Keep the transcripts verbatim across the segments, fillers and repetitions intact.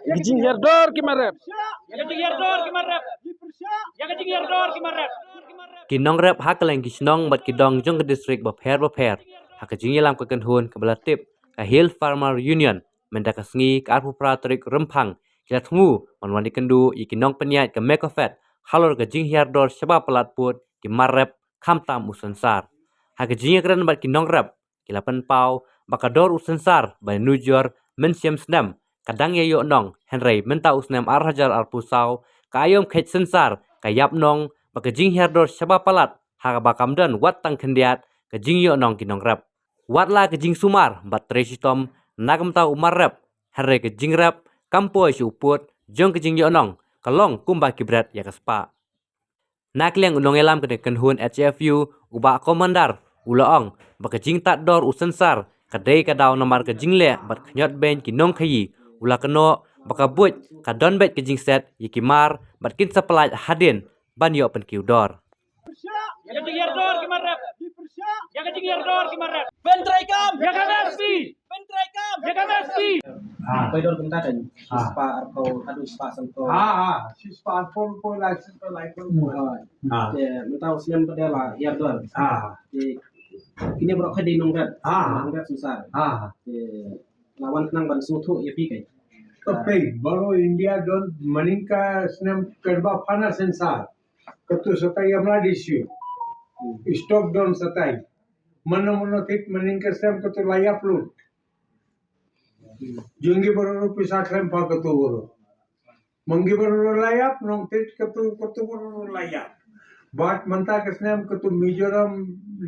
Ki jinghiar dor ki mar rep. Ïa ka jinghiar dor ki mar rep. Ïa ka jinghiar dor ki mar rep. Ki nongrep ha kylleng ki shnong bad ki dong jong ka district bapher bapher ha ka jingïalam ka kynhun kaba la tip ka Hill Farmer Union mynta ka sngi ka arphew phra tarik Rymphang ki la thmu ban wan ïakynduh ïa ki nongpynïaid ka MECOFED halor ka jinghiar dor shaba palat pud ki mar rep khamtam u synsar. Ha ka jingïakren bad ki nongrep ki la pynpaw ba ka dor u synsar ba nujor mynshem snem ka dang ïaïoh nong, hynrei mynta u snem ar hajar arphew saw ka aïom kheit synsar ka ïap nong ba ka jinghiar dor shaba palat ha kaba kam don wat tang khyndiat ka jingïoh nong ki nongrep. Wat la ka jingsumar bad trei shitom na ka bynta u mar rep, hynrei ka jingrep kam poi sha u pud jong ka jingïoh nong, ka long kumba ki bret ïa ka spah. Na ka liang u nongïalam ka kynhun H F U, u Bah Commander, u la ong ba ka jingtad dor u synsar ka dei ka daw namar ka jingleh bad khñiot beiñ ki nongkhaïi. U la kynnoh ba ka buit ka don beit ka jingset ïa ki mar bad kin sa pyllait hadien ban ïoh pynkiew dor. Ïa ka jinghiar dor ki mar rep. Ïa ka jinghiar dor ki mar rep. Pyntrei kam. Ïa ka M S P. Pyntrei kam. Ïa ka M S P. Ah. Pyntrei dor kumta kan. Ah. Shispah arphew, haduh shispah sanphew. Ah, ah. Shispah arphew, arphew lai, shispah lai, arphew. Ah. Te mynta u snem pat la hiar dor. Ah. Te kine baroh ka dei nongrep. Ah. Nongrep synsar. Ah. Te la wan khnang ban sngewthuh ïa phi kai. Ka pei, baroh India don mynta ka snem kaba phana synsar. Katu satai amla disiu. Stock don satai. Mano mano thik mynta ka snem katu la ïap lut. Jong ngi baroh ruh pisa khlem pha katu baroh. Ma ngi baroh ruh la ïap, nongthied katu, katu baroh ruh la ïap. Bad mynta ka snem katu Mizoram,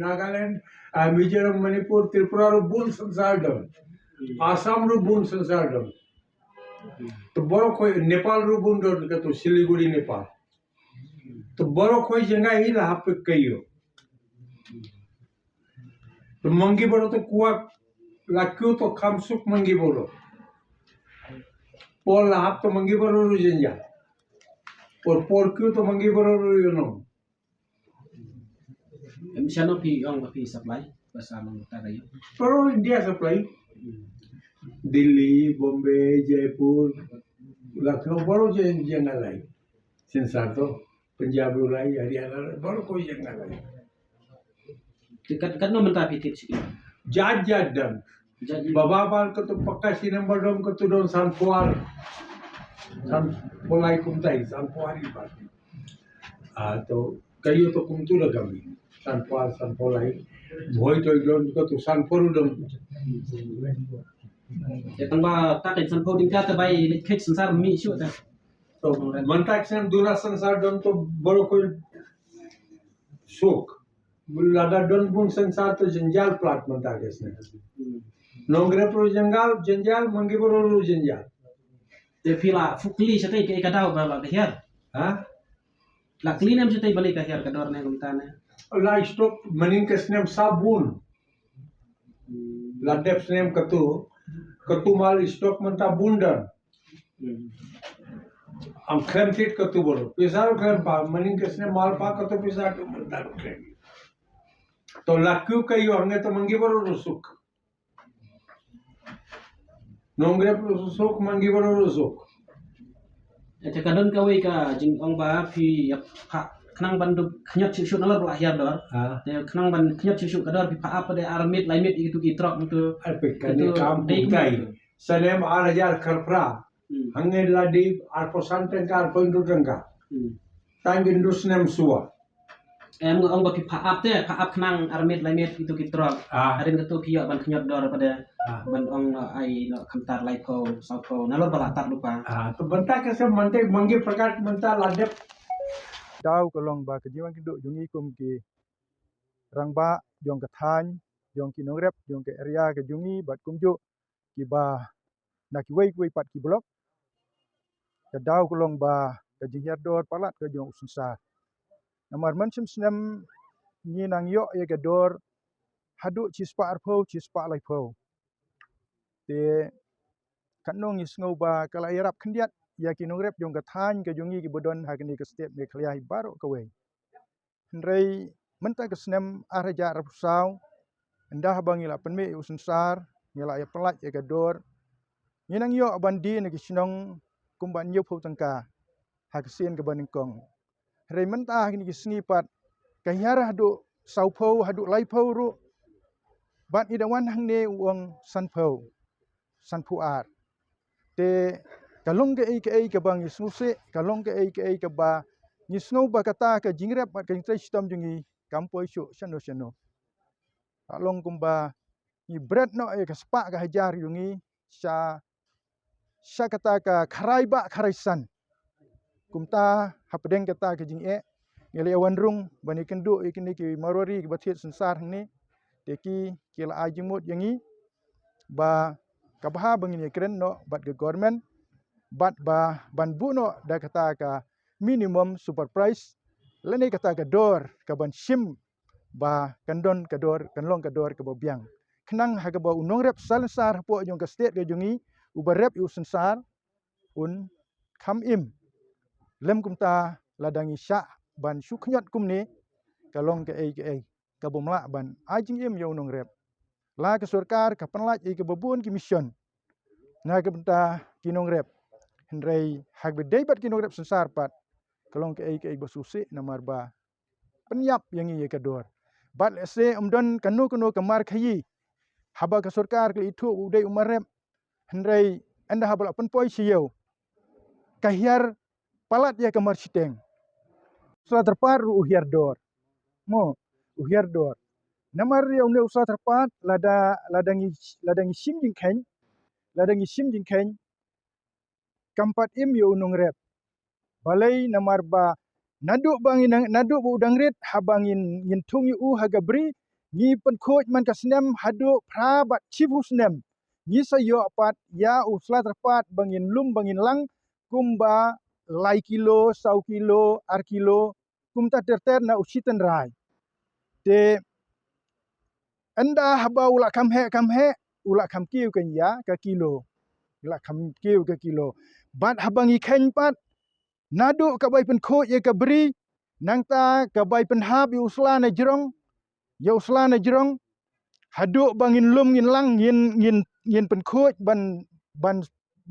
Nagaland, ah, Mizoram, Manipur, Tripura ruh bun synsar don. Assam ruh bun synsar don. Te baroh khoi Nepal ruh bun don katu Siliguri Nepal. Te baroh khoi jngai hi la hap ka ïoh. Te ma ngi baroh te kwah la kiew to kham suk ma ngi baroh. Por la hap to ma ngi baroh ruh jynjar. Por por kiew to ma ngi baroh ruh ïoh nong. Em, shano phi ong ba phi supply? Ba sa mang ta ka ïoh. Baroh India supply. Delhi, Bombay, Jaipur, Lucknow, baroh jngai lai. Synsar to. Punjab ruh lai, Haryana, baroh khoi jngai lai. Te kat, katno mynta phi thied shi kilo? Jat jat don. Jat jat. Baba bal katu pakka shi number don katu don sanphew ar. Sanphew lai kumtai, sanphew ar i bati. Ah, to ka ïoh to kumtu da kami. Sanphew ar, sanphew lai. Bhoi to don katu sanphew don. Te tang ba ta ka sanphew ding ka te bai leit kheit synsar mi shu ta. To mynta ka snem duna synsar don to baroh khoi suk. Lada don bun synsar to jynjar palat mynta ka snem. Nongrep ruh jynjar, jynjar, ma ngi baroh ruh jynjar. Te phi la phuh kylli shatei kaei ka daw ba la ka hiar? Ha? La kylli ne em shatei balei ka hiar ka dor ne kumta ne? La stock mynta ka snem sa bun. La dep snem katu, katu mal stock mynta bun don. Hmm. Am khlem thied katu baroh. Pisa ruh khlem pha, mynta ka snem mal pha katu pisa tu mynta ruh khlem. To la kiew ka ïoh ne to ma ngi baroh ruh suk. Nongrep ruh suk, ma ngi baroh ruh suk. Te ka don kawei ka jingong ba phi ïa pha khnang ban dup khñiot shuh shuh nalor ba la hiar dor. Ha. Te khnang ban khñiot shuh shuh ka dor phi pha ap de ar miet lai miet itu ki trok itu. Ai phi kane itu kam dei kumtai. Snem ar hajar khatphra. Hmm. Hangne la dei arphew san tyngka, arphew hynriew tyngka. Hmm. Tang kin du snem shuwa. Em, nga ong ba phi pha ap te, pha ap khnang ar miet lai miet itu ki trok. Ah. Hadien katu phi ïoh ban khñiot dor pat de. Ah. Ban ong, eh, ai noh khamtar laiphew, sawphew, nalor ba la tad lypa. Ah, to mynta ka snem mynta ma ngi pyrkhat mynta la dep. Daw ka long ba ka jingwan kynduh jong ngi kum ki rangbah jong ka thaiñ, jong ki nongrep jong ka area ka jong ngi bad kumjuh kiba na kiwei kiwei pat ki block. Ka daw ka long ba ka jinghiar dor palat ka jong u synsar. Namar mynshem snem ngi nang ïoh ïa ka dor haduh shispah arphew, shispah laiphew. Te katno ngi sngew ba ka la ïarap khyndiat ïa ki nongrep jong ka thaiñ ka jong ngi kiba don ha kane ka state Meghalaya hi baroh kawei. Hynrei mynta ka snem ar hajar arphew saw, ynda haba ngi la pynmih ïa u synsar, ngi la ïa pyllait ïa ka dor, Ngi nang ïoh ban die na ki shnong kumba hynñiewphew tyngka ha ka sien kaba nyngkong. Hynrei mynta ha kine ki sngi pat ka hiar haduh sawphew, haduh laiphew ruh. Bad ngi da wan hangne u ong sanphew, sanphew ar. Te ka long kaei kaei kaba ngi sngewsih, ka long kaei kaei kaba ngi sngew ba kata ka jingrep bad ka jingtrei shitom jong ngi kam poi shuh shano shano. Ka long kumba ngi bret noh ïa ka spah ka hajar jong ngi sha, sha kata ka kharai bah kharai san. Kumta hapdeng kata ka jingeh ngi la ïa wan rung ban ïakynduh ïa kine ki Marwari kiba thied synsar hangne. Te ki, ki la ai jingmut ïa ngi ba ka bha ba ngin ïakren noh bad ka government bad ba ban buh noh da kata ka minimum super price lane kata ka dor kaban shim ba kan don ka dor, kan long ka dor kaba biang. Khnang ha kaba u nongrep salonsar hapoh jong ka state ka jong ngi uba rep ïa u synsar un kham im. Lym kumta lada ngi shah ban shu khñiot kumne ka long kaei kaei kabym lah ban ai jingim ïa u nongrep. La ka sorkar ka pynlait ïa kaba bun ki mission na ka bynta ki nongrep. Hynrei ha kaba dei bad ki nongrep synsar pat ka long kaei kaei ba sngewsih namar ba pynïap ïa ngi ïa ka dor. Bad lehse ym don kano kano ka mar khaïi haba ka sorkar ka la ithuh u dei u mar rep. Hynrei ynda haba la pynpoi sha ïew ka hiar palat ïa ka mar shiteng. U sla tyrpad ruh u hiar dor. Mo, u hiar dor. Namar ïa une u sla tyrpad lada, lada ngi, lada ngi shim jingkheiñ, lada ngi shim jingkheiñ kam pat im ïa u nongrep. Balei? Namar ba naduh ba ngin, naduh ba u dang rit haba ngin, ngin thung ïa u ha ka bri, ngi pynkhuid man ka snem haduh phra bad shiphew snem. Ngi sa ïoh pat ïa u sla tyrpad ba ngin lum ba ngin lang kumba lai kilo, saw kilo, ar kilo, kumta ter ter na u shi tynrai. Te ynda haba u la kham heh kham heh u la kham kiew kan ïa ka kilo. U la kham kiew ka kilo. Bad haba ngi kheiñ pat naduh ka bai pynkhuid ïa ka bri, nangta ka bai pynhap ïa u sla na jrong, ïa u sla na jrong. Haduh ba ngin lum ngin lang ngin, ngin, ngin pynkhuid ban, ban,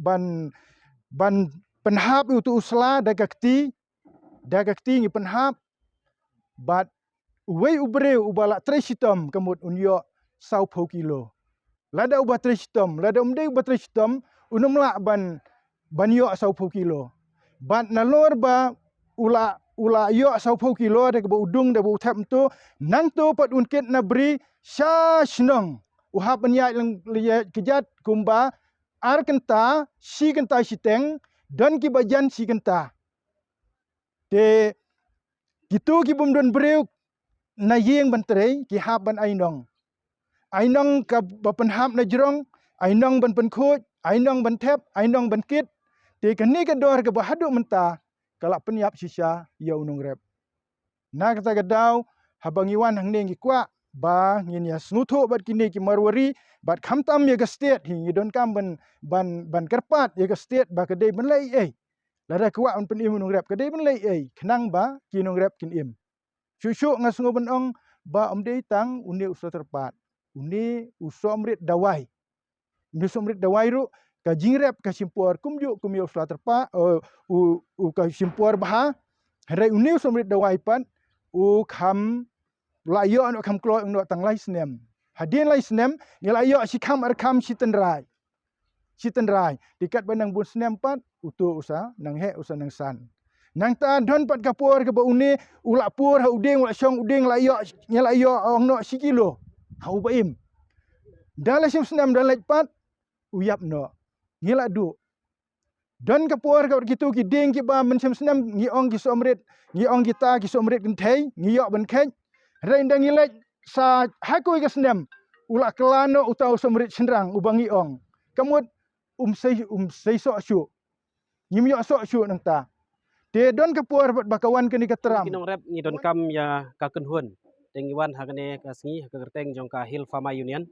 ban, ban pynhap ïa utu u sla da ka kti, da ka kti ngi pynhap. Bad uwei u briew uba la trei shitom ka mut un ïoh sawphew kilo. Lada uba trei shitom, lada um dei uba trei shitom, un ym lah ban, ban ïoh sawphew kilo. Bad nalor ba u la, u la ïoh sawphew kilo da kaba u dung da ba u thep mynta, nangta pat un kit na bri sha shnong. U hap ban ïaid lang, ïaid kjat kumba ar kynta, shi kynta shiteng, don kiba jan shi kynta. Te kito ki bym don briew na ïing ban trei ki hap ban ai nong. Ai nong kaba pynhap na jrong, ai nong ban pynkhuid, ai nong ban thep, ai nong ban kit. Te kane ka dor kaba haduh mynta ka la pynïap shisha ïa u nongrep. Na kata ka daw haba ngi wan hangne ngi kwah ba ngin ïa sngewthuh bad kine ki Marwari bad khamtam ïa ka state hi ngi donkam ban, ban, ban kyrpad ïa ka state ba ka dei ban leh ei ei. Lada kwah ban pynim u nongrep ka dei ban leh ei ei khnang ba ki nongrep kin im. Shuh shuh nga sngew ban ong ba ym dei tang une u sla tyrpad, une u somrit dawai. Une u somrit dawai ruh ka jingrep ka shim por kumjuh kum ïa u sla tyrpad, eh, u, u ka shim por bha. Hynrei une u somrit dawai pat u kham la ïoh noh kham kloi noh tang lai snem. Hadien lai snem ngi la ïoh shi kham ar kham shi tynrai. Shi tynrai. Te katba nang bun snem pat uto u sa nang heh u sa nang san. Nangta don pat ka por kaba une u la pur ha u dieng u la shong u dieng la ïoh, ngi la ïoh ong noh shi kilo ha uba im. Da la shim snem da leit pat u ïap noh. Ngi la duh. Don ka por ka kito ki dieng kiba mynshem snem ngi ong ki somrit, ngi ong kita ki somrit kynthei ngi ïoh ban kheit. Hynrei ynda ngi leit sa ha kawei ka snem u la kylla noh uta u somrit shynrang uba ngi ong. Ka mut um sei, um sei soh shuh. Ngim ïoh soh shuh nangta. Te don ka por bad ba ka wan kane ka tram. Ki nongrep ngi donkam ïa ka kynhun. Te ngi wan ha kane ka sngi ha ka kyrteng jong ka Hill Farmer Union.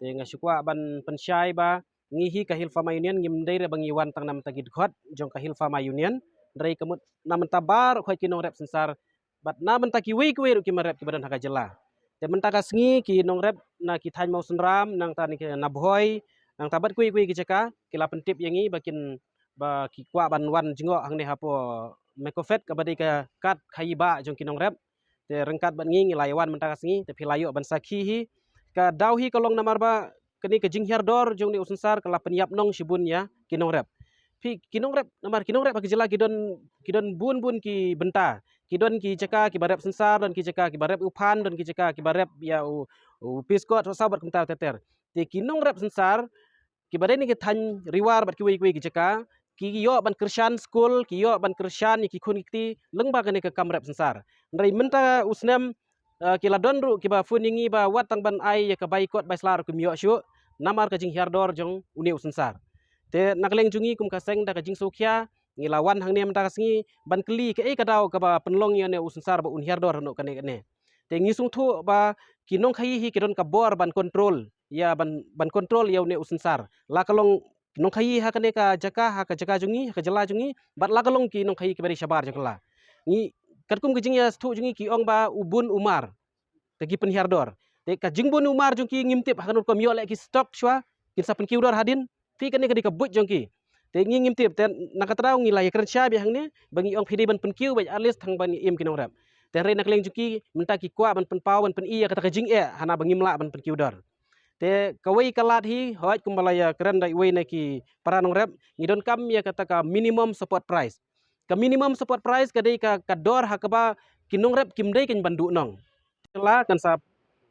Te nga shu kwah ban pynshai ba ngi hi ka Hill Farmer Union ngim dei re ba ngi wan tang na mynta ki dkhot jong ka Hill Farmer Union. Hynrei ka mut na mynta baroh khoit ki nongrep synsar bad na mynta kiwei kiwei ruh ki mar rep kiba don ha ka jylla. Te mynta ka sngi ki nongrep na ki thaiñ Mawsynram nangta na ki na Bhoi, Nangta bad kiwei kiwei ki jaka ki la pyntip ïa ngi ba kin, ba ki kwah ban wan jngoh hangne hapoh Mekofet kaba dei ka kad khaïi bah jong ki nongrep. Te ryngkat bad ngi ngi la ïa wan mynta ka sngi, te phi la ïoh ban sakhi hi. Ka daw hi ka long namar ba kane ka jinghiar dor jong une u synsar ka la pynïap nong shibun ïa ki nongrep. Phi ki nongrep, namar ki nongrep ha ka jylla ki don, ki don bun bun ki bynta. Ki don ki jaka kiba rep synsar, don ki jaka kiba rep u phan, don ki jaka kiba rep ïa u, u piskot, u sabat kumta ter ter. Te ki nongrep synsar kiba dei na ki thaiñ Riwar bad kiwei kiwei ki jaka, ki ïoh ban kyrshan skul, ki ïoh ban kyrshan ïa ki khun ki kti lyngba kane ka kam rep synsar. Hynrei mynta u snem, eh, ki la don ruh kiba phone ïa ngi ba wat tang ban ai ïa ka bai kot bai sla ruh kim ïoh shuh namar ka jinghiar dor jong une u synsar. Te na ka liang jong ngi kum ka seng da ka jingsngewkhia ngi la wan hangne mynta ka sngi ban kylli kaei ka daw kaba pynlong ïa une u synsar ba un hiar dor hano kane kane. Te ngi sngewthuh ba ki nongkhaïi hi ki don ka bor ban kontrol ïa, ban, ban kontrol ïa une u synsar. La ka long nongkhaïi ha kane ka jaka, ha ka jaka jong ngi, ha ka jylla jong ngi, bad la ka long ki nongkhaïi kiba dei shabar jong ka jylla. Ngi, katkum ka jingïasngewthuh jong ngi ki ong ba u bun u mar ka ki pynhiar dor. Te ka jingbun u mar jong ki ngim tip ha kano rukom, ïoh leh ki stock shuwa kin sa pynkiew dor hadien. Phi kane ka dei ka buit jong ki. Te ngi ngim tip, te na kata daw ngi la ïakren shai beit hangne ba ngi ong phi dei ban pynkiew beit at least tang ban im ki nongrep. Te hynrei na ka liang jong ki mynta ki kwah ban pynpaw ban pyni ïa kata ka jingeh hana ba ngim lah ban pynkiew dor. Te kawei ka lad hi, hooid kumba la ïakren da iwei na ki para nongrep, ngi donkam ïa kata ka minimum support price. Ka minimum support price ka dei ka, ka dor ha kaba ki nongrep kim dei kein ban duh nong. Te la kan sa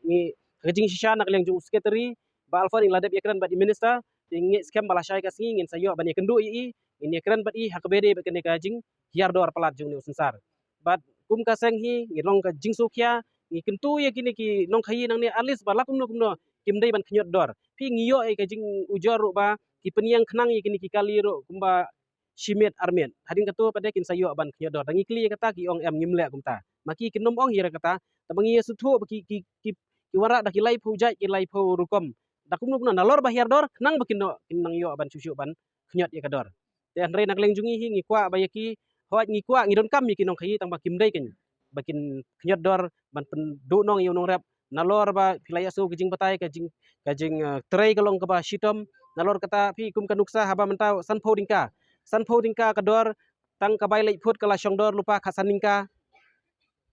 ngi, ka jingshisha na ka liang jong u secretary Bah Alfon, ngi la dep ïakren bad i minister, te ngi ngeit skhem ba lashai ka sngi ngin sa ïoh ban ïakynduh ïa i, ngin ïakren bad i ha kaba dei bad kane ka jinghiar dor palat jong une u synsar. Bad kum ka seng hi ngi long ka jingsngewkhia, ngi kyntu ïa kine ki nongkhaïi nangne at least ba la kumno kumno kim dei ban khñiot dor. Phi ngi ïoh ïa ka jingujor ruh ba ki pynïeng khnang ïa kine ki kali ruh kumba shi miet ar miet. Hadien kato pat de kin sa ïoh ban khñiot dor. Da ngi kylli ïa kata ki ong em, ngim leh kumta. Ma ki kin nym ong hi ruh kata. Tangba ngi ïasngewthuh ba ki, ki, ki, ki wanrah da ki laiphew jait, ki laiphew rukom. Da kumno kumno nalor ba hiar dor, khnang ba kin noh, kin nang ïoh ban shuh shuh ban khñiot ïa ka dor. Te hynrei na ka liang jong ngi hi ngi kwah ba ïa ki, hooid ngi kwah, ngi donkam ïa ki nongkhaïi tangba kim dei kein ba kin khñiot dor ban pynduh nong ïa u nongrep. Nalor ba phi la ïohsngew ka jingbatai, ka jing, ka jing, eh, trei ka long kaba shitom. Nalor kata phi kum ka nuksa haba mynta sanphew tyngka. Sanphew tyngka ka dor, tang ka bai leit phut ka la shong dor lypa khatsan tyngka.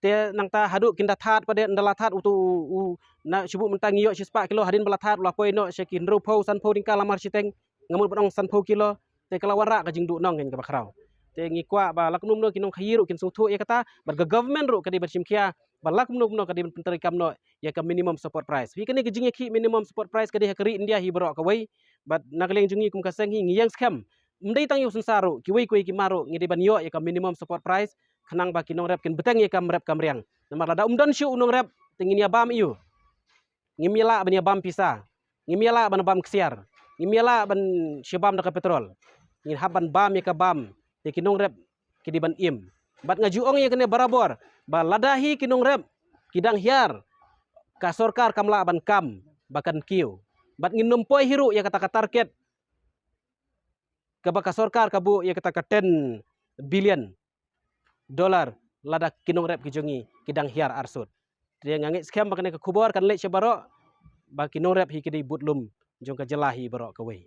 Te nangta haduh kin da thad pat de, ynda la thad uto u, u, na shu buh mynta ngi ïoh shispah kilo, hadien ba la thad u la poi noh sha ki hynriewphew sanphew tyngka la mar shiteng, nga mut ban ong sanphew kilo. Te ka la wanrah ka jingduh nong kein kaba khraw. Te ngi kwah ba la kumno kumno ki nongkhaïi ruh kin sngewthuh ïa kata, bad ka government ruh ka dei ban shim khia ba la kumno kumno ka dei ban pyntreikam noh ïa ka minimum support price. Phi kane ka jingïakhih minimum support price ka dei ha ka ri India hi baroh kawei. Bad na ka liang jong ngi kum ka seng hi ngi ïeng skhem, ym dei tang ïa u synsar ruh, kiwei kiwei ki mar ruh ngi dei ban ïoh ïa ka minimum support price, khnang ba ki nongrep kin bteng ïa ka kam rep kam riang. Namar lada um don shuh u nongrep te ngin ïa bam ïa u. Ngim ïa lah ban ïa bam pisa, ngim ïa lah ban bam ksiar, ngim ïa lah ban shu bam da ka petrol. Ngin hap ban bam ïa ka bam, te ki nongrep ki dei ban im. Bad nga ju ong ïa kane barabor ba lada hi ki nongrep ki dang hiar, ka sorkar kam lah ban kam ba kan kiew. Bad ngin nym poi hi ruh ïa kata ka target kaba ka sorkar ka buh ïa kata ka ten billion dollar lada ki nongrep ki jong ngi ki dang hiar arsut. Te nga ngeit skhem ba kane ka khubor kan leit sha baroh ba ki nongrep hi ki dei budlum jong ka jylla hi baroh kawei.